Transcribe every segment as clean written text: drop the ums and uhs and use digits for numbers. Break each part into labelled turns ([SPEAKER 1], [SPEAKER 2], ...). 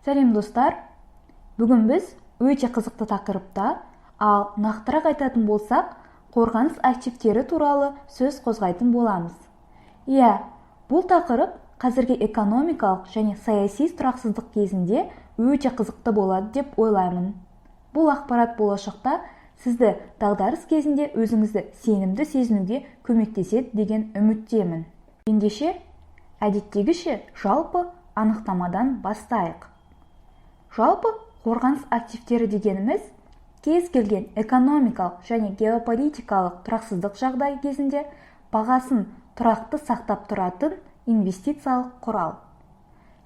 [SPEAKER 1] Сәлем, достар! Бүгін біз өте қызықты тақырыпта, ал нақтырақ айтатын болсақ, қорғаныс активтері туралы сөз қозғайтын боламыз. Иә, бұл тақырып қазіргі экономикалық және саяси тұрақсыздық кезінде өте қызықты болады деп ойлаймын. Бұл ақпарат болашақта сізді дағдарыс кезінде өзіңізді сенімді сезінуге көмектеседі деген үміттемін. Ендеше, әдеттегіше, жалпы анықтамадан бастайық. Жалпы, қорғаныс активтері дегеніміз – кез келген экономикалық және геополитикалық тұрақсыздық жағдай кезінде бағасын тұрақты сақтап тұратын инвестициялық құрал.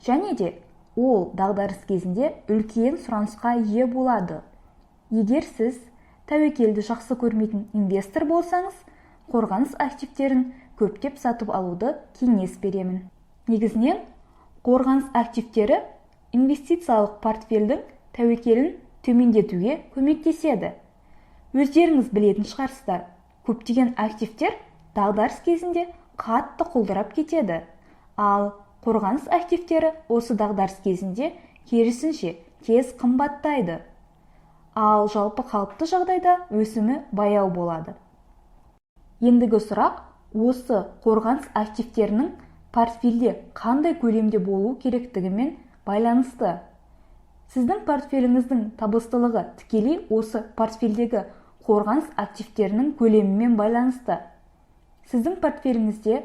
[SPEAKER 1] Және де ол дағдарыс кезінде үлкен сұранысқа ие болады. Егер сіз тәуекелді жақсы көрмейтін инвестор болсаңыз, қорғаныс активтерін көптеп сатып алуды кеңес беремін. Негізінен, қорғаныс активтері инвестициялық портфельдің тәуекелін төмендетуге көмектеседі. Өздеріңіз білетін шығарсыздар, көптеген активтер дағдарыс кезінде қатты құлдырап кетеді. Ал қорғаныс активтері осы дағдарыс кезінде, керісінше, тез қымбаттайды. Ал жалпы қалыпты жағдайда өсімі баяу болады. Ендігі сұрақ осы қорғаныс активтерінің портфельде қандай көлемде болу керектігімен байланысты. Сіздің портфеліңіздің табыстылығы тікелей осы портфельдегі қорғаныс активтерінің көлемімен байланысты. Сіздің портфеліңізде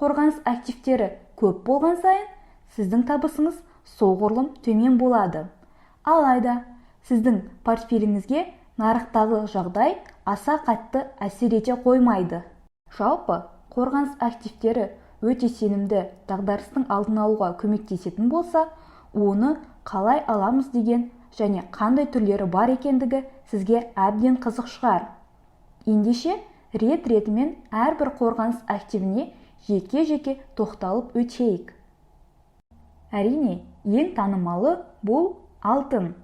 [SPEAKER 1] қорғаныс активтері көп болған сайын, сіздің табысыңыз соғұрлым төмен болады. Алайда сіздің портфеліңізге нарықтағы жағдай аса қатты әсер ете қоймайды. Жалпы, қорғаныс активтері өте сенімді, дағдарыстың алдын алуға көмектесетін болса, оны қалай аламыз деген және қандай түрлері бар екендігі сізге әбден қызық шығар. Ендеше, рет-ретімен әрбір қорғаныс активіне жеке-жеке тоқталып өтейік. Әрине, ең танымалы бұл алтын.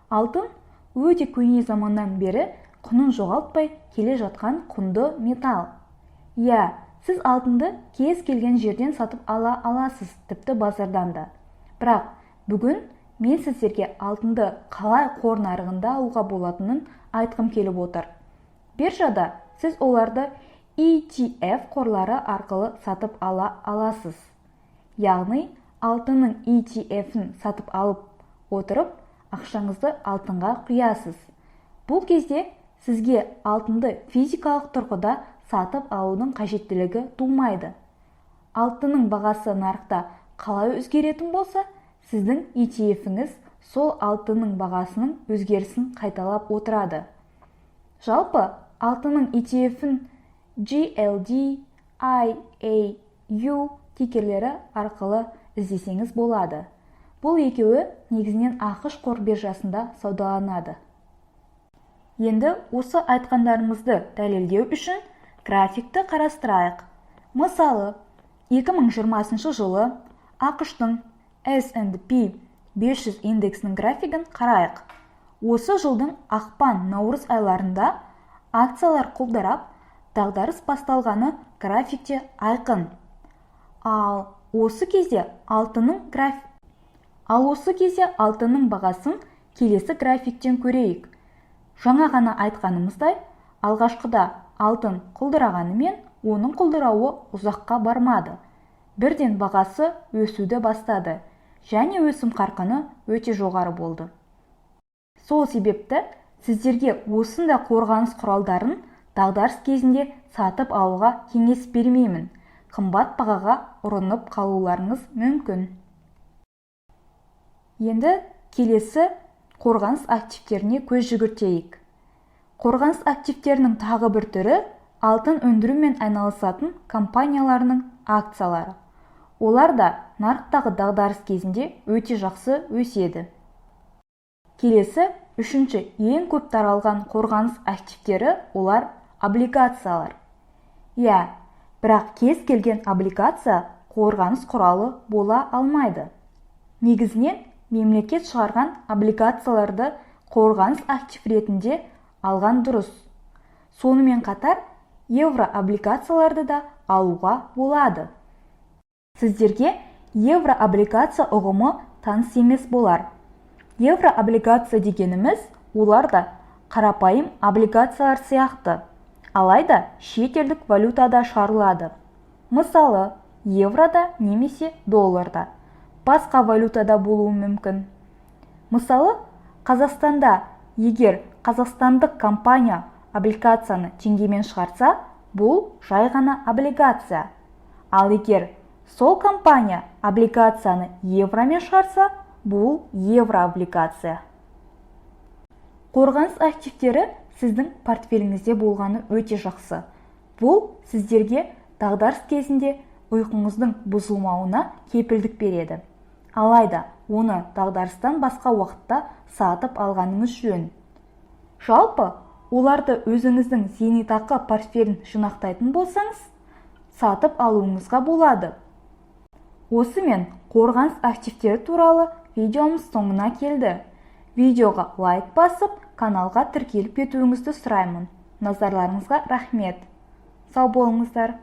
[SPEAKER 1] Алтын – өте көне заманнан бері құнын жоғалтпай келе жатқан құнды металл. Иә, сіз алтынды кез келген жерден сатып ала аласыз, тіпті базардан да. Бірақ бүгін мен сіздерге алтынды қалай қор нарығында алуға болатынын айтқым келіп отыр. Биржада сіз оларды ETF қорлары арқылы сатып ала аласыз. Яғни алтынның ETF-ін сатып алып отырып, ақшаңызды алтынға құясыз. Бұл кезде сізге алтынды физикалық тұрғыда сатып алудың қажеттілігі тумайды. Алтынның бағасы нарықта қалай өзгеретін болса, сіздің ETF-іңіз сол алтынның бағасының өзгерісін қайталап отырады. Жалпы, алтынның ETF-ін GLD, IAU тикерлері арқылы іздесеңіз болады. Бұл екеуі негізінен АҚШ қор биржасында саудаланады. Енді осы айтқандарымызды дәлелдеу үшін графикті қарастырайық. Мысалы, 2020 жылы АҚШ-тың S&P 500 индексінің графигін қарайық. Осы жылдың ақпан-наурыз айларында акциялар құлдырап, дағдарыс басталғаны графикте айқын. Ал осы кезде алтынның бағасын келесі графиктен көрейік. Жаңа ғана айтқанымыздай, алғашқыда алтын құлдырағанымен, оның құлдырауы ұзаққа бармады. Бірден бағасы өсуді бастады және өсім қарқыны өте жоғары болды. Сол себепті сіздерге осындай қорғаныс құралдарын дағдарыс кезінде сатып алуға кеңес бермеймін. Қымбат бағаға ұрынып қалуларыңыз мүмкін. Енді келесі қорғаныс активтеріне көз жүгіртейік. Қорғаныс активтерінің тағы бір түрі – алтын өндірумен айналысатын компанияларының акциялары. Олар да нарықтағы дағдарыс кезінде өте жақсы өседі. Келесі, үшінші ең көп таралған қорғаныс активтері – олар облигациялар. Иә, бірақ кез келген облигация қорғаныс құралы бола алмайды. Негізінен, мемлекет шығарған облигацияларды қорғаныс актив ретінде алған дұрыс. Сонымен қатар евро облигацияларды да алуға болады. Сіздерге еврооблигация ұғымы таныс емес болар. Еврооблигация дегеніміз олар да қарапайым облигациялар сияқты, алайда шетелдік валютада шығарылады. Мысалы, еврода немесе долларда, басқа валютада болуы мүмкін. Мысалы, Қазақстанда егер қазақстандық компания облигацияны теңгемен шығарса, бұл жай ғана облигация. Ал егер сол компания облигацияны евромен шығарса, бұл еврооблигация. Қорғаныс активтері сіздің портфеліңізде болғаны өте жақсы. Бұл сіздерге дағдарыс кезінде ұйқыңыздың бұзылмауына кепілдік береді. Алайда оны дағдарыстан басқа уақытта сатып алғаныңыз жөн. Жалпы, оларды өзіңіздің зейнетақы портфелін жинақтайтын болсаңыз, сатып алуыңызға болады. Осымен қорғаныс активтері туралы видеомыз соңына келді. Видеоға лайк басып, каналға тіркеліп кетуіңізді сұраймын. Назарларыңызға рахмет. Сау болыңыздар.